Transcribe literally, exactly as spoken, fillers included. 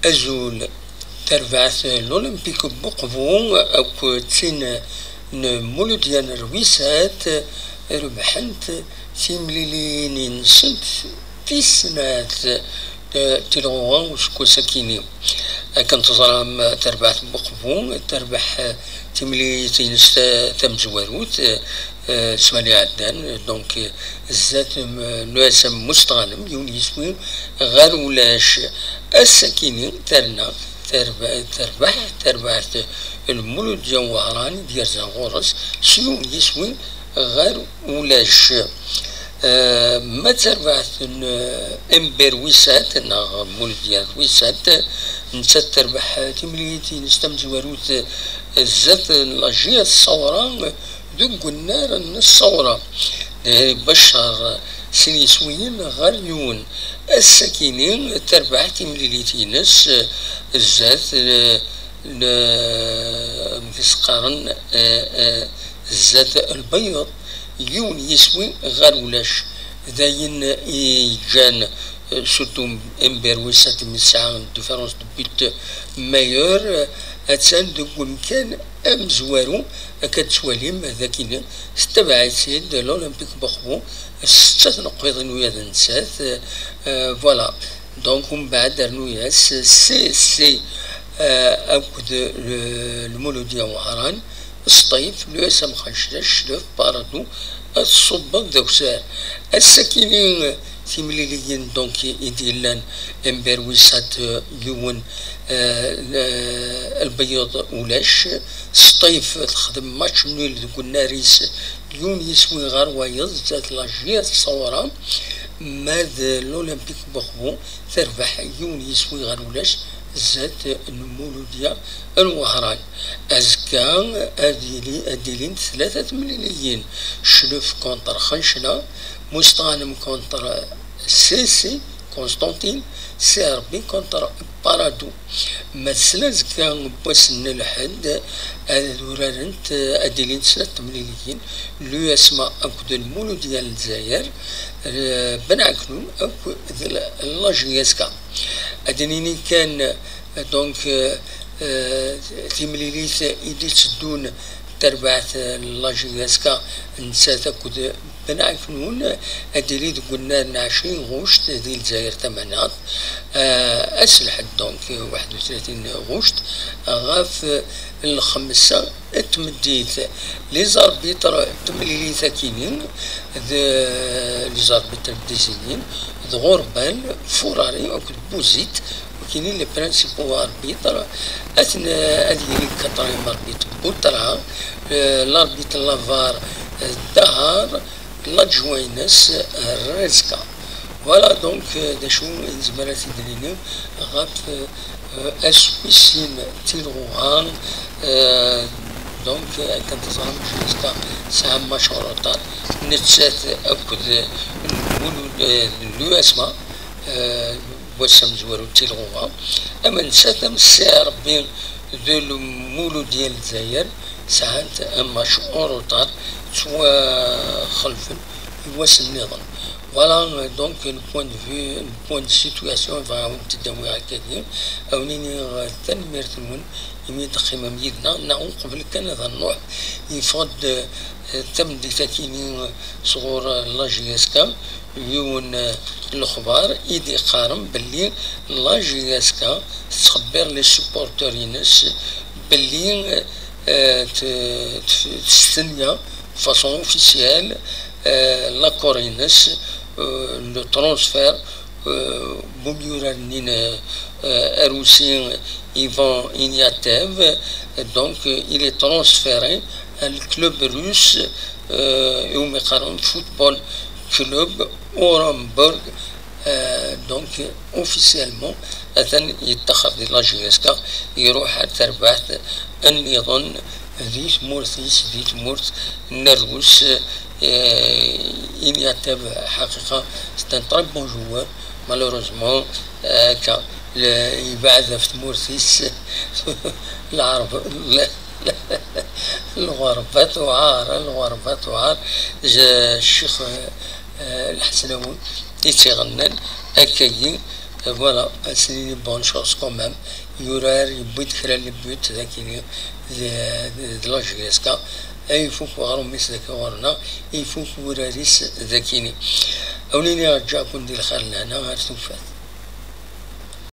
Azul. Tarbaɛt n l'Olympique n Uqbu akked tin n Muludya n Rwisat rebḥent timliliyin-nsent tis snat, eh, tilɣuɣa useggas akini. Akken teẓram, tarbaɛt n Uqbu terbeḥ timlilit-ines ta-, tamezwarut, eh, ssmana iɛeddan, donc, eh, zdat, eh, n U S M Mustɣanem, yiwen yiswi ɣer ulac. Ass-akini terna, terba-, terbeḥ, terbaɛt n Muludya Wehran i d-yerzan ɣur-s s yiwen yiswi ɣer ulac. Eh, ma d tarbaɛt n, eh, Ember Wisat, neɣ Muludya Wisat, nettat terbeḥ timlilit-ines tamezwarut, eh, zdat n la J S Ṣawra, deg unnar n Ṣawra. Eh, Baccer sin yiswiyen ɣer yiwen. Ass-akini terbeḥ timlilit-ines, eh, zdat, eh, n, amek i s-qqaren, eh, eh, zdat Lbeyyeḍ, yiwen yiswi ɣer ulac. D ayen i yeǧǧan, eh, surtout Ember Wisat mi tesɛa une différence de but meilleure, eh, attan deg umkan amezwaru, akka d-tettwalim, d akini, tettabaɛ-itt-id l'Olympique Boqbu, s setta tneqqiḍin uya d nettat, eh, voilà. Donc, umbeɛd rnu-yas C C, eh, akked le, Lmuludya Wehran, Sṭif, l'U S M Xancla, Cclef, Paradou, ad tṣubbeḍ d awsar. Ass-akini, timliliyin, donc, i d-yellan, Ember Wisat, eh, yiwen, eh, l-, Lbeyyeḍ ulac, Sṭif texdem match nul deg unnar-is, yiwen yiswi ɣer wayeḍ, zdat la J S Ṣawra, ma d l'Olympique Boqbu terbeḥ yiwen yiswi ɣer ulac, zdat n Muludya n Wehran. Azekka ad yili, ad d-ilint tlata temliliyin, Cclef contre Xancla, Mustɣanem contre C C, Constantine, C R B contre Paradou. Ma d snat azekka n wass n lḥedd, ad urarent, ad d-ilint snat temliliyin, l'U S M A akked Lmuludya n Lezzayer, eh, Ben Ɛeknun akked la J S K. Ad d-nini kan, donc, eh, eh, timlilit i d-itteddun, tarbaɛt n la J S K, nettat akked Ben Ɛeknun, ad d-tili deg unnar n ɛecrin ɣuct di Lezzayer tamaneɣt, eh, ass lḥedd, donc, waḥed u tlatin ɣuct, ɣef lxemsa n tmeddit. Les arbitres n temlilit akini, d les arbitres désignés, d Ɣurbal, Furari akked Buzit, wakini les principaux arbitres. Ad ten-, ad yili quatrième arbitre Boutra, eh, l'arbitre la var, eh, Dahar, l'adjoint-ines, eh, Rezka. Voilà, donc, eh, d acu i nezmer ad t-id-nini ɣef, eh, ass wis sin tilɣuɣa, eh, donc, eh, akken teẓram, Rezka tesɛa match en retard, nettat akked, eh, l'U S M A, eh, wass amezwaru d tilɣuɣa. Ama nettat, am C R B de Lmuludya n Lezzayer, sɛant un match en retard, ttwaxelfen i wass nniḍen. Voilà, donc, le point de vue, le point de situation, bɣiɣ ad wen-t-id-awiɣ akkagi, ad wen-iniɣ tanemmirt-nwen imi d-teqqimem yid-neɣ, neɣ uqbel kan ad nruḥ, yeffeɣ-d, eh, tameddit akini sɣur, eh, la J S K, yiwen, eh, lexbar i d-iqqaren belli la J S K tettxebbir les supporters-ines belli, eh, t-, t-, testenya de façon officielle, eh, l'accord-ines, eh, le transfert, eh, n umyurar-nni, eh, eh, arusi Ivan Ignatiev. Donc, eh, il est transféré à le club russe, eh, iwumi qqaren Football Club Orenburg. Eh, donc, officiellement, atan yettaxer di la J S K, iruḥ ar terbaɛt nniḍen di tmurt-is, di tmurt n Rrus. Eh, Ignatiev, ḥaqiqa, c'est un très bon joueur. Malheureusement, eh, akka, le-, yebɛed ɣef tmurt-is, lɛerb-, lɣerba tuɛar, lɣerba tuɛar. J-, Ccix, eh, Lḥesnawi i tt-iɣennan akkagi. Voilà, ad s-nini bonne chance quand même. Yurar, yewwi-d kra n les buts dagini d, d, d la J S K. Ay ifuk uɣrum-is dagi ɣur-neɣ, ifuk wurar-is dagini. Awen-iniɣ ǧǧaɣ-ken di lxir n lehna, ar tufat.